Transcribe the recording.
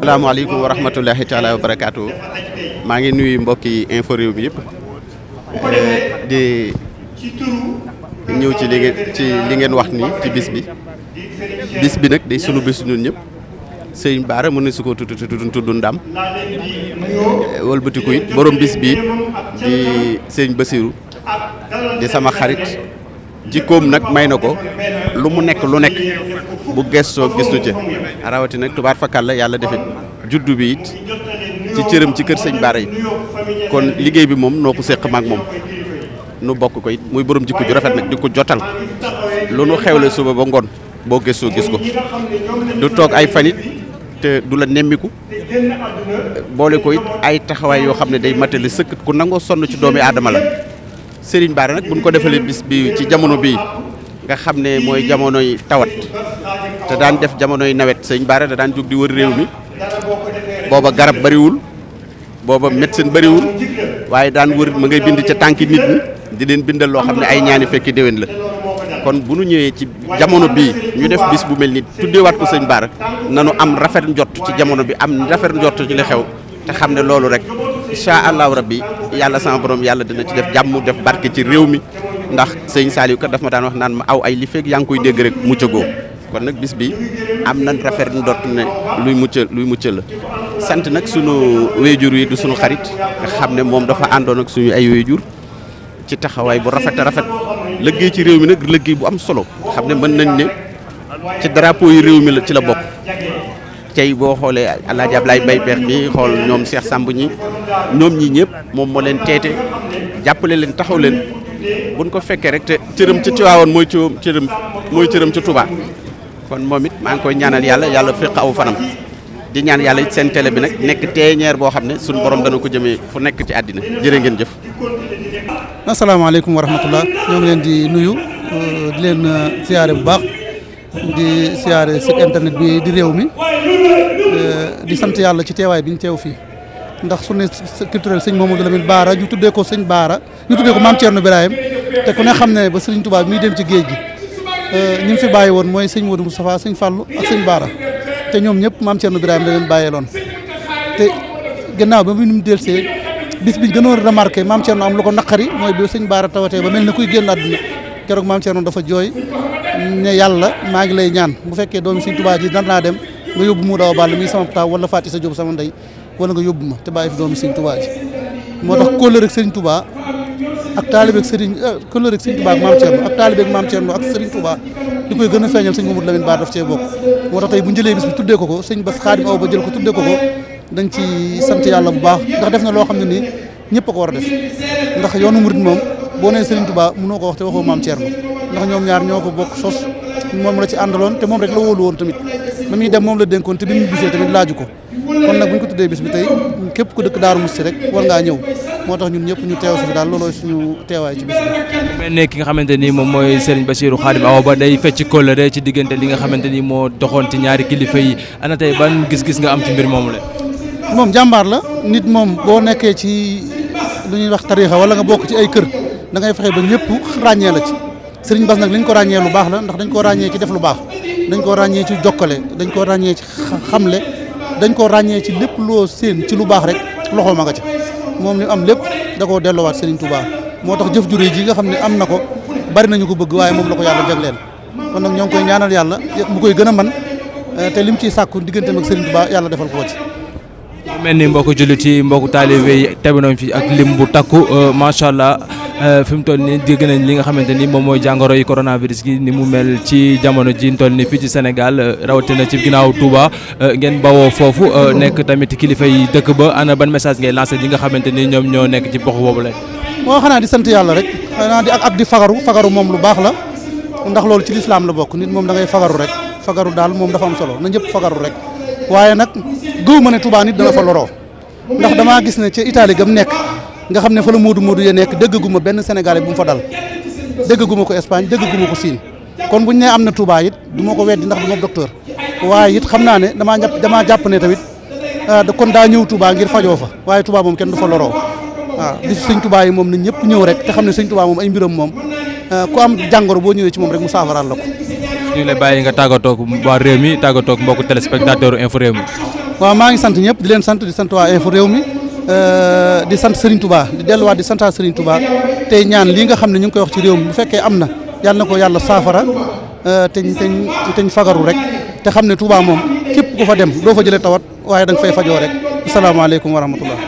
asalaamaaleykum wa rahmatullahi taala wa barakaatu maa ngi nuyu mbokki info réew mi yëpp di ñëw ci li ngeen wax nii ci bis bi nag day sunu bis ñun ñëpp sëñ Bara mën na su ko tudd ndam wëlbatiku it borom bis bi di sëñ Basiru di sama xarit jikkoom nag may na ko lu mu nekk bu gestoo gistu ci rawati nag tubaar fakal la yàlla defit juddu bi it ci cërëm ci kër sëñ Bara yi kon liggéey bi moom noo ko séq maag moom nu bokk ko it muy borom jikko ju rafet nag di ko jotal lu nu xewle suba ba ngoon boo gëstoo gis ko du toog ay fanit te du la nemmiku boole ko it ay taxawaay yoo xam ne day matali sëkk ku nangoo sonn ci doomi aadama la Serigne Bara nag buñ ko defalee bis bi ci jamono bii nga xam ne mooy jamonoy tawat te daan def jamonoy nawet sëñ Bara da daan jóg di wër réew mi booba garab bariwul booba médecine bariwul waaye daan wër ma ngay bind ca tànki nit ñi di leen bindal loo xam ne ay ñaani fekki déwén la kon bu nu ñëwee ci jamono bii ñu def bis bu mel ni tuddeewaat ko sëñ Bara nanu am rafet njott ci jamono bi am rafet njott ci li xew te xam ne loolu rek incha allahu rabbi yàlla sama borom yàlla dina ci def jàmm def barke ci réew mi ndax sëñ Saliou kat daf ma daan wax naan ma aw ay li fekk yaa ngi koy dégg rek muccagoo kon nag bis bi am nañ rafet njott ne luy mucc la sant nag sunu wéyjur yi du sunu xarit nga xam ne moom dafa àndoon ak suñu ay wéyjur ci taxawaay bu rafet liggéey ci réew mi nag liggéey bu am solo xam ne mën nañ ne ci drapeau yi réew mi la ci la bokk tey boo xoolee El Hadj Ablaye Mbaye Peex mi xool ñoom Cheikh Samb ñi ñoom ñii ñëpp moom moo leen teete jàppale leen taxaw leen buñ ko fekkee rek te cërëm ca Tiwaawoon mooy cërëm ca Touba kon moom it maa ngi koy ñaanal yàlla fekk aw fanam di ñaan yàlla it seen télé bi nag nekk teeñeer boo xam ne suñu borom dana ko jëmee fu nekk ci àddina jërë ngeen jëf. asalaamaaleykum wa rahmatullah ñoo ngi leen di nuyu di leen siyaare bu baax di siyaare site internet bi di réew mi di sant yàlla ci teewaay bi ñu teew fii ndax su ne culturel sëñ Mamadou Lamine Bara ñu tuddee ko sëñ Bara ñu tuddee ko maam Thierno Birahim te ku ne xam ne ba sëriñ Touba bi muy dem ci géej gi ñi mu fi bàyyi woon mooy sëñ Modou Moustapha sëñ Fallou ak sëñ Bara te ñoom ñëpp maam Thierno Birahim da leen bàyyeeloon te gannaaw ba mu nu mu delsee bis biñ gënoon remarqué maam Thierno am lu ko naqari mooy bi sëñ Bara tawatee ba mel ne kuy génn àdduna keroog maam Thierno dafa jooy ne yàlla maa ngi lay ñaan bu fekkee doomi sëñ Touba ji nar naa dem nga yóbbu mu daw ball mi sama taaw wala Faati sa Jóob sama ndey wala nga yóbbu ma te bàyyi fi doomi sëñ Touba ji moo tax kóllëre ak sëñ Touba ak taalibe ak sëriñ kóllëre ak sëñ Touba ak maam Thierno ak taalibe ak maam Thierno ak sëriñ Touba di koy gën a feeñal sëñ Mamadou Lamine Bara daf cee bokk moo tax tey bu njëlee bis bi tuddee ko sëñ Bass Xaadim Awa ba jël ko tuddee ko dañ ci sant yàlla bu baax ndax def na loo xam ne nii ñëpp a ko war a def ndax yoonu murid moom boo nee sëriñ Touba mënoo ko wax te waxoo maam Thierno ndax ñoom ñaar ñoo ko bokk sos moom la ci àndaloon te moom rek la wóolu woon tamit ba muy dem moom la dénkoon te bi mu bisee tamit laaju ko kon nag bu ñu ko tuddee bis bi tey képp ku dëkk Daaru Musti rek war ngaa ñëw moo tax ñun ñëpp ñu teew si fi daal loolooy suñu teewaay ci bis bi. mel ne ki nga xamante ni moom mooy Serigne Bassirou Khadim Awa Ba day fecc kóllëre ci diggante li nga xamante ni moo doxoon ci ñaari kilifa yi ana tey ban gis-gis nga am ci mbir moomu la. moom jàmbaar la nit moom boo nekkee ci lu ñuy wax tariixa wala nga bokk ci ay kër da ngay fexe ba ñëpp ràññee la ci Serigne Bass nag li ñu ko ràññee lu baax la ndax dañ ko ràññee ci def lu baax dañ ko ràññee ci jokkale dañ ko ràññee ci xamle dañ ko ràññee ci lépp loo séen ci lu baax rek loxo ma nga ca moom li am lépp da koo delloowaat Serigne Touba moo tax jëf juré ji nga xam ne am na ko bari nañu ko bëgg waaye moom la ko yàlla jagleel kon nag ñoo ngi koy ñaanal yàlla bu koy gën a man te lim ciy sàkku digganteem ak Serigne Touba yàlla defal ko ci. mel ni mbokku jullit yi mbokku taalibe yi tegu nañ fi ak lim bu takku macha allah fi mu toll nii dégg nañ li nga xamante ni moom mooy jàngoro yi coronavirus gi ni mu mel ci jamono ji ñu toll nii fii ci Sénégal rawatina ci ginnaaw Touba ngeen bawoo foofu nekk tamit kilifa yi dëkk ba ana ban message ngay lancé ñi nga xamante ni ñoom ñoo nekk ci box boobu la. moo xanaa di sant yàlla rek xanaa di ak di fagaru moom lu baax la ndax loolu ci lislaam la bokk nit moom da ngay fagaru rek fagaru daal moom dafa am solo na ñëpp fagaru rek waaye nag gëw ma ne Touba nit dana fa loroo ndax damaa gis ne ca Italie gam nekk nga xam ne fa la Moodu ya nekk déggaguma benn Sénégalais bu mu fa dal déggaguma ko Espagne déggaguma ko Siin kon buñ ne am na Touba it du ma ko weddi ndax du ma docteur waaye it xam naa ne damaa jàpp ne tamit kon daa ñëw Touba ngir fajoo fa waaye Touba moom kenn du fa loroo waaw bis sëñ Touba yi moom na ñëpp ñëw rek te xam ne sëñ Touba moom ay mbiram moom ku am jàngoro boo ñëwee ci moom rek mu saafaraal la ko. ñu ngi lay bàyyi nga tàggatoo ak waa réew mi tàggatoo ak mbokku téléspectateur info réew mi. waaw maa ngi sant ñëpp di leen sant di sant waa info réew mi di sant Serigne Touba di delluwaat di santaat Serigne Touba tey ñaan lii nga xam ne ñu ngi koy wax ci réew mi bu fekkee am na yàlla na ko yàlla saafara teñ fagaru rek te xam ne Touba moom képp ku fa dem doo fa jëlee tawat waaye da nga fay fajoo rek asalaamaaleykum wa rahmatullah.